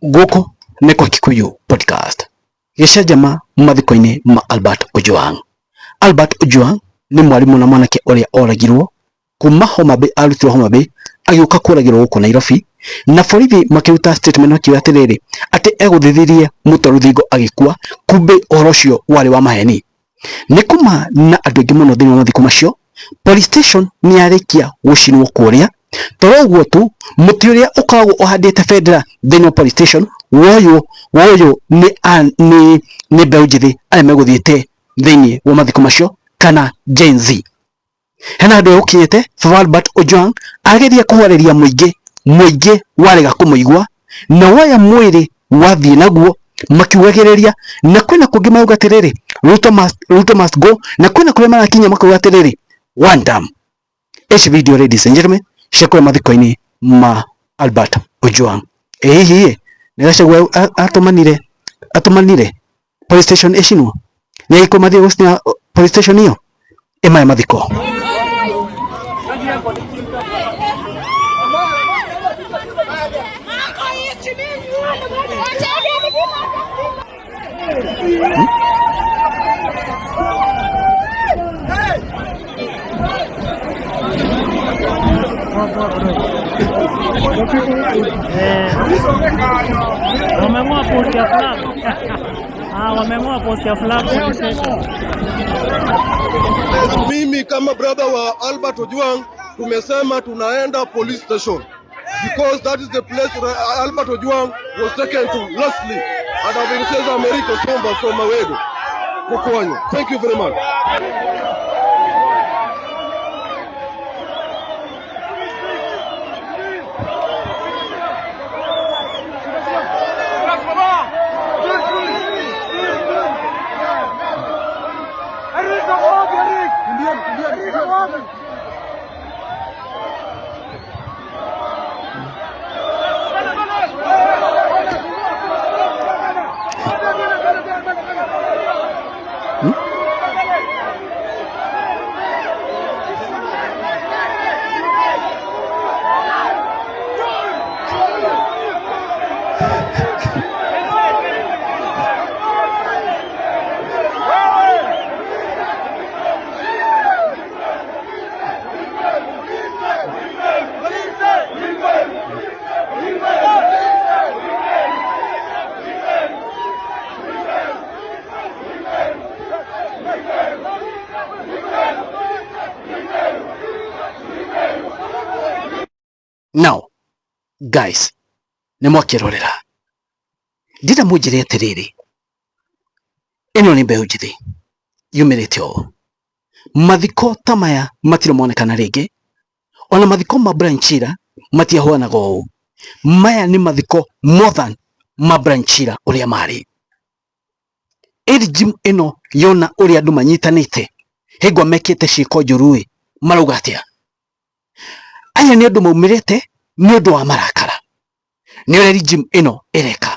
Gũkũ nĩ kwa Kikuyu Podcast. Gĩcanjama mathiko-inĩ ma Albert Ojwang. Albert Ojwang nĩ mwarimũ na mwanake ũrĩa oragirwo kuma Homa Bay, arutirwo Homa Bay agĩũka kũragĩrwo gũkũ Nairobi, na borithi makĩruta statement makiuga atĩrĩrĩ atĩ egũthithirie mũtwe rũthingo agĩkua, kumbe ũhoro ũcio warĩ wa maheni. Nĩ kuma na andũ aingĩ mũno thĩinĩ wa mathiko macio, police station nĩ yarĩkia gũcinwo kũrĩa, toro ũguo tu mũtĩ ũrĩa ũkoragwo ũhandĩte bendera thĩinĩ wa police station woywo woywo nĩ nĩ nĩ mbeũ njĩthĩ arĩa megũthiĩte thĩinĩ wa mathiko macio kana Gen Z. Hena handũ egũkinyĩte Baba Albert Ojwang ageria kũhoreria mũingĩ, mũingĩ warega kũmũigua na woya mwĩrĩ wathiĩ naguo makiugagĩrĩria, na kwĩna kũngĩ marauga atĩrĩrĩ Ruto must go, na kwĩna kũrĩa marakinya makauga atĩrĩrĩ one term. Ici video ladies and gentlemen cia kũrĩa mathiko-inĩ ma Albert Ojwang. Ĩ hihi nĩ Gachagua atũmanire atũmanire police station ĩcinwo? Nĩ agĩkũyũ mathiĩ gũcina police station ĩyo ĩ maya mathiko? Wameng'oa post ya flag. Ah, wameng'oa post ya flag police station. Mimi kama brother wa Albert Ojwang tumesema tunaenda police station because that is the place where Albert Ojwang was taken to lastly and I've been says America Somba from Mawego Kukonyo. Thank you very much. Now guys, nĩ mwakĩrorera ndĩrenda mũnjĩre atĩrĩrĩ, ĩno nĩ mbeũ njĩthĩ yumĩrĩte ũũ, mathiko ta maya matirĩ monekana rĩngĩ, ona mathiko ma Brian Chira matiahuanaga ũũ. Maya nĩ mathiko more than ma Brian Chira ũrĩa marĩ. Regime ĩno yona ũrĩa andũ manyitanĩte hingo mekĩte ciĩko njũru ĩ, marauga atĩa? Aya nĩ andũ maumĩrĩte nĩ ũndũ wa marakara nĩ ũrĩa regime ĩno ĩreka.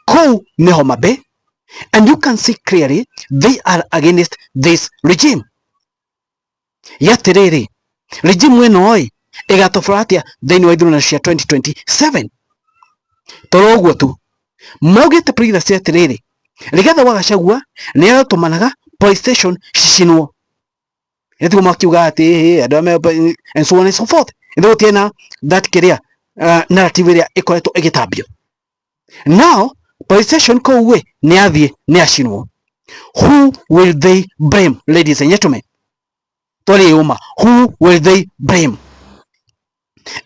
Kũu nĩ Homa Bay and you can see clearly they are against this regime. Yatĩrĩrĩ, regime ĩno ĩ ĩgatobora atĩa thĩinĩ wa ithurano cia 2027? Toro ũguo tu maugĩte previously atĩrĩrĩ, Rigathĩ wa Gachagua nĩ aratũmanaga police station cicinwo, nĩtiguo makiuga atĩ andũ ame and so on and so forth. Ithuĩ gũtirĩ na that kĩrĩa narrative ĩrĩa ĩkoretwo ĩgĩtambio. Now police station kũu ĩ nĩ athiĩ nĩ acinwo. Who will they blame, ladies and gentlemen? Twarĩ ũma, who will they blame?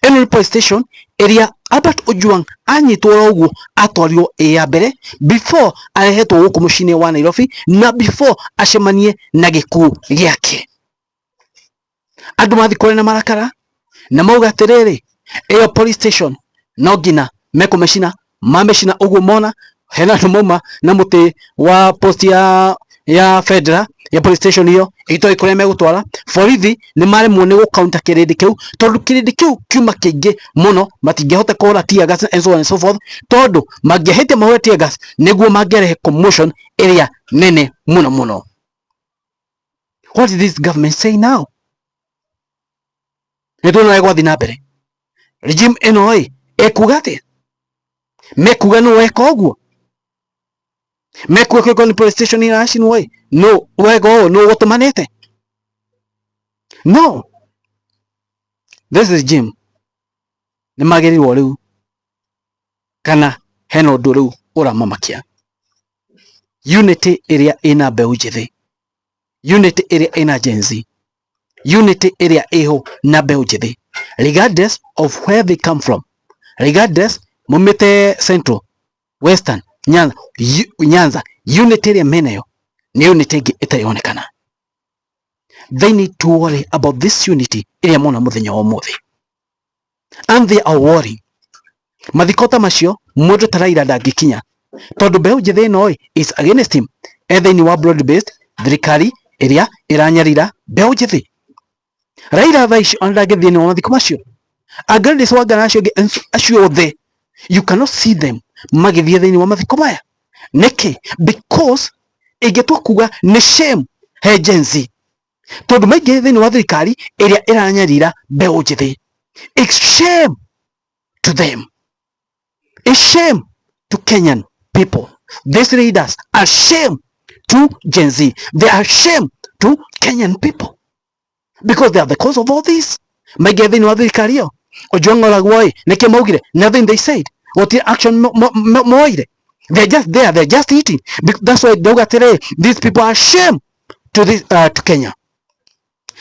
Ĩno nĩ police station ĩrĩa Albert Ojwang anyitwo oro ũguo atwarirwo ĩ ya mbere before arehetwo gũkũ mũciĩ-inĩ wa Nairobi na before acemanie na gĩkuũ gĩake. Andũ mathiĩ kũrĩa na marakara na mauga atĩrĩrĩ, ĩyo police station no nginya mekũmĩcina, mamĩcina ũguo mona hena andũ mauma na mũtĩ wa post ya bendera ya police station ĩyo itoĩ kũrĩa megũtwara. Borithi nĩ maremwo nĩ gũ-counter kĩrĩndĩ kĩu tondũ kĩrĩndĩ kĩu kiuma kĩingĩ mũno, matingĩhota kũhũra tear gas and so on and so forth, tondũ mangĩahĩtia mahũre tear gas nĩguo mangĩarehe commotion ĩrĩa nene mũno mũno. What did this government say now? Nĩ tuona ũrĩa gwathiĩ na mbere. Regime ĩno ĩ ĩkuga atĩa? Mekuga nũ weka ũguo? Mekuga kũrĩko nĩ police station iracinwo ĩ, nũ wega ũũ, nũ gũtũmanĩte? No this is Jim nĩ magĩrĩirwo rĩu, kana hena ũndũ rĩu ũramamakia. Unity ĩrĩa ĩna mbeũ njĩthĩ, unity ĩrĩa ĩna Gen Z, unity ĩrĩa ĩho na mbeũ njĩthĩ, regardless of where they come from, regardless mumĩte Central, Western, Nyanza, Nyanza, unity ĩrĩa menayo nĩ unity ĩngĩ ĩtarĩ yonekana. They need to worry about this unity ĩrĩa mona mũthenya wa ũmũthĩ, and they are worrying. Mathiko ta macio mũndũ ta Raila ndangĩkinya, tondũ mbeũ njĩthĩ ĩno ĩ is against him, e thĩinĩ wa broad based thirikari ĩrĩa ĩranyarira mbeũ njĩthĩ. Raila thaa ici ona ndangĩthiĩ thĩinĩ wa mathiko macio. Gladys Wanga na acio angĩ acio othe, you cannot see them magĩthiĩ thĩinĩ wa mathiko maya. Nĩkĩ? Because ingĩtua kuga nĩ shame he Gen Z, tondũ maingĩ thĩinĩ wa thirikari ĩrĩa ĩranyarira mbeũ njĩthĩ. It's shame to them, it's shame to Kenyan people. These leaders are shame to Gen Z, they are shame to Kenyan people, because they are the cause of all this. Maingĩ thĩinĩ wa thirikari ĩyo. Ojwang oragwo ĩ, nĩkĩ maugire? Nothing they said. Gũtirĩ action moire. They're just there, they're just eating. That's why ndauga atĩrĩrĩ, these people are shame to this, to Kenya.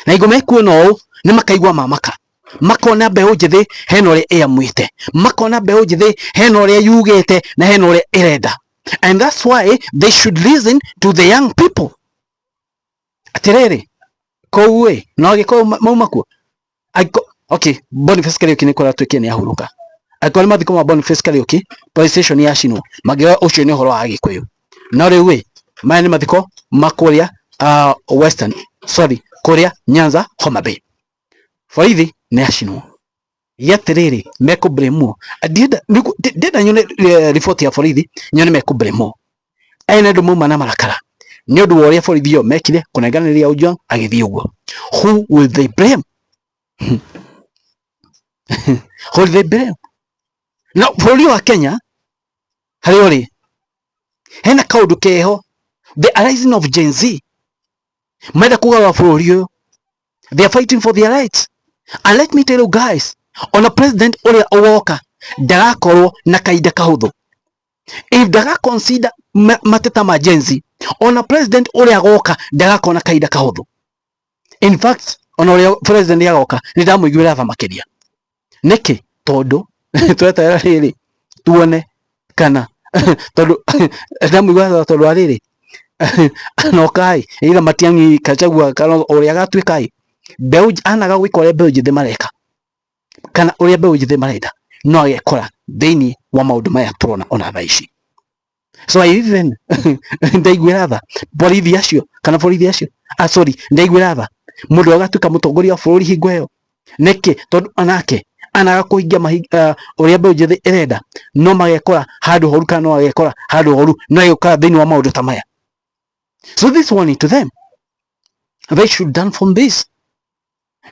Na ingo mekuona ũũ nĩ makaigua mamaka, makona mbeũ njĩthĩ hena ũrĩa ĩamuĩte, makona mbeũ njĩthĩ hena ũrĩa yugĩte na hena ũrĩa ĩrenda, and that's why they should listen to the young people. Atĩrĩrĩ, kũu ĩ no Gĩkũyũ mauma kuo. Okay, Boniface Kariuki nĩ kũratuĩkire nĩ ahurũka. Angĩkorwo nĩ mathiko ma Boniface Kariuki, police station yacinwo, mangĩoya ũcio nĩ ũhoro wa Gĩkũyũ. No rĩu ĩ, maya nĩ mathiko ma kũrĩa Western, sorry, kũrĩa Nyanza, Homa Bay, borithi nĩ yacinwo. Gĩatĩrĩrĩ, mekũ-blame. Ndĩrenda nyone riboti ya borithi, nyone mekũ-blame aya nĩ andũ mauma na marakara nĩ ũndũ wa ũrĩa borithi ĩyo mekire kũnenganĩria Ojwang agĩthiĩ ũguo. Who will they blame? Who will they blame? Na bũrũri wa Kenya harĩa ũrĩ hena kaũndũ keho, the arising of Gen Z, marenda kũgarũra bũrũri ũyũ. They are fighting for their rights, and let me tell you guys, ona president ũrĩa ũgoka ndagakorwo na kahinda kahũthũ if ndaga consider mateta ma Gen Z. Ona president ũrĩa agoka ndagakorwo na kahinda kahũthũ. In fact, ona ũrĩa president agoka nĩ ndamũiguĩra tha makĩria. Nĩkĩ? Tondũ tweterera rĩrĩ tuone kana tondũ ndamũiguĩra tha, tondũ wa rĩrĩ anoka ĩ either Matiang'i, Gachagua, kana ũrĩa agatuĩka ĩ, mbeũ anaga gwĩka ũrĩa mbeũ njĩthĩ mareka kana ũrĩa mbeũ njĩthĩ marenda, no agekora thĩinĩ wa maũndũ maya tũrona ona thaa ici. So I even ndaiguĩra tha borithi acio kana borithi acio, ah, sorry, ndaiguĩra tha mũndũ agatuĩka mũtongoria wa bũrũri hingo ĩyo. Nĩkĩ? Tondũ onake anaga kũhingia ũrĩa mbeũ njĩthĩ ĩrenda, no magekora handũ horu kana no agekora handũ horu, no agekora thĩinĩ wa maũndũ ta maya. So this warning to them, they should learn from this,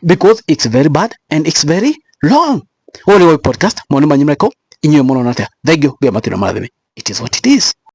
because it's very bad and it's very wrong. Ũyũ nĩ Woi Podcast. Mawoni manyu marĩkũ? Inyuĩ mũrona atĩa? Thank you. Ngai matũire marathime. It is what it is.